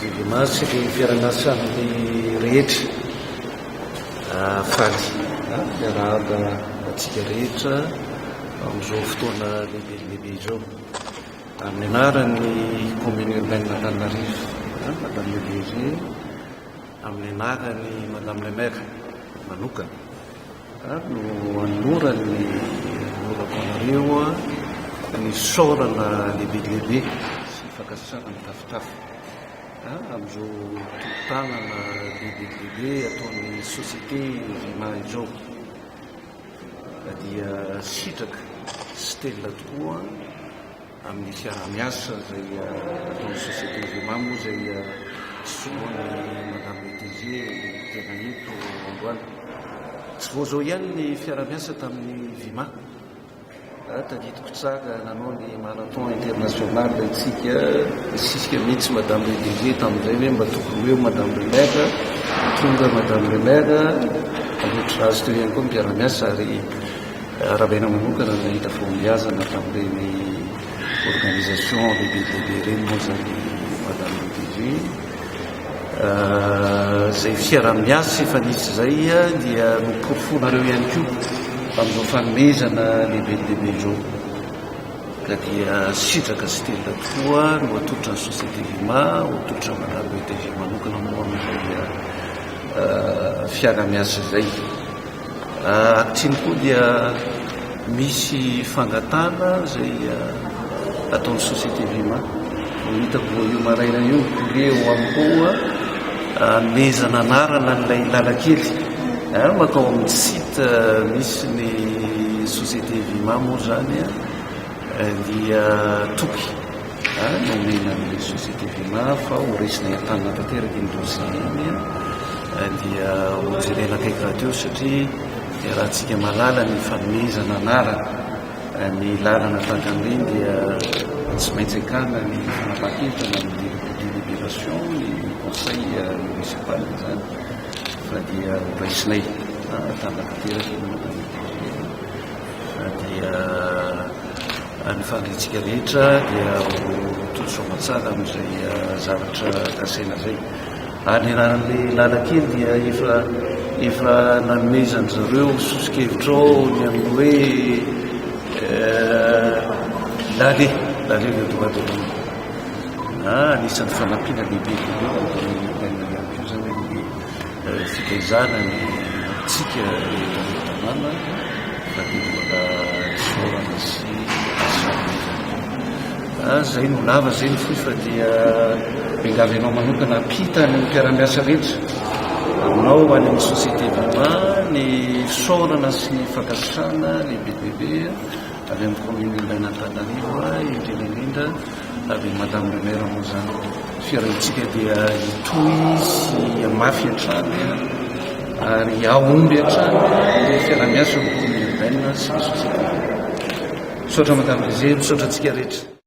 Société Vima sy ny mpiara-miasa aminy rehetra. Faly miarahaba antsika rehetra amin'izao fotoana lehibe dia lehibe izao. Amin'ny anaran'ny Commune Urbaine Antananarivo, Madame le DG, amin'ny anaran'i Madame le Maire manokana no anoloran'ny anolorako anareo ny fisaorana lehibe dia lehibe sy fankasitrahana mitafotafo amin'izao tolo-tanana lehibe dia lehibe ataon'ny société Vima izao. Dia sitraka sy telina tokoa Amin'ny fiaraha-miasa izay ataon'ny société Vima moa izay soloan'ny Madame le DG tena eto androany. Tsy vao izao ihany ny fiaraha-miasa tamin'ny Vima. Tadidiko tsara nanao ny marathon international isika, nisisika mihitsy Madame le DG tamin'izay hoe mba tokony ho eo Madame le maire, tonga Madame le maire, ankoatra azy teo ihany koa ny mpiara-miasa ary Arahabaina manokana ny nahita fahombiazana tamin'ireny organisation lehibe lehibe ireny moa izany Madame le DG. Izay fiaraha-miasa efa nisy izay dia noporofoinareo ihany koa amin'izao fanomezana lehibe lehibe izao. Ka dia sitraka sy telina tokoa no atolotra ny société Vima, atolotra Madame le DG manokana moa amin'izay fiaraha-miasa izay. Ankehitriny koa dia misy fangatahana izay ataon'ny société Vima. Vao hitako vao io maraina io ny courrier eo amiko ao hanomezana anarana an'ilay lalan-kely mankao amin'ny site misy ny société Vima moa izany dia toky nomena ny société Vima fa ho raisinay an-tanana tanteraka iny dossier iny dia ho jerena akaiky rahateo satria iarahantsika mahalala ny fanomezana anarana ny lalana tahaka an'ireny dia tsy maintsy akana ny fanapahan-kevitra na ny délibération ny conseil municipal izany fa dia ho raisinay an-tanana tanteraka iny fa dia Ny faniriantsika rehetra dia ho tody soamantsara amin'izay zavatra kasaina izay. Ary ny anaran'ilay lalan-kely dia efa efa nanomezan-dry zareo soso-kevitra ao ny amin'ny hoe L'allée, l'allée des droits de l'homme. Na anisan'ny fanampiana lehibe dia lehibe ho an'ny commune urbaine ihany koa izany ny fitaizana ny antsika eto amin'ny tanàna fa dia mbola isaorana sy fanomezana. Zay no lava zay ny fohy fa dia miangavy anao manokana hampita any amin'ny mpiara-miasa rehetra aminao any amin'ny société Vima ny fisaorana sy ny fankasitrahana lehibe dia lehibe avy amin'ny commune urbaine Antananarivo indrindra indrindra Avy eo Madame le Maire moa izany fiarahantsika dia hitohy sy hihamafy hatrany ary hahomby hatrany ny fiaraha-miasa amin'ny commune urbaine sy ny société. Misaotra Madame DG, misaotra antsika rehetra.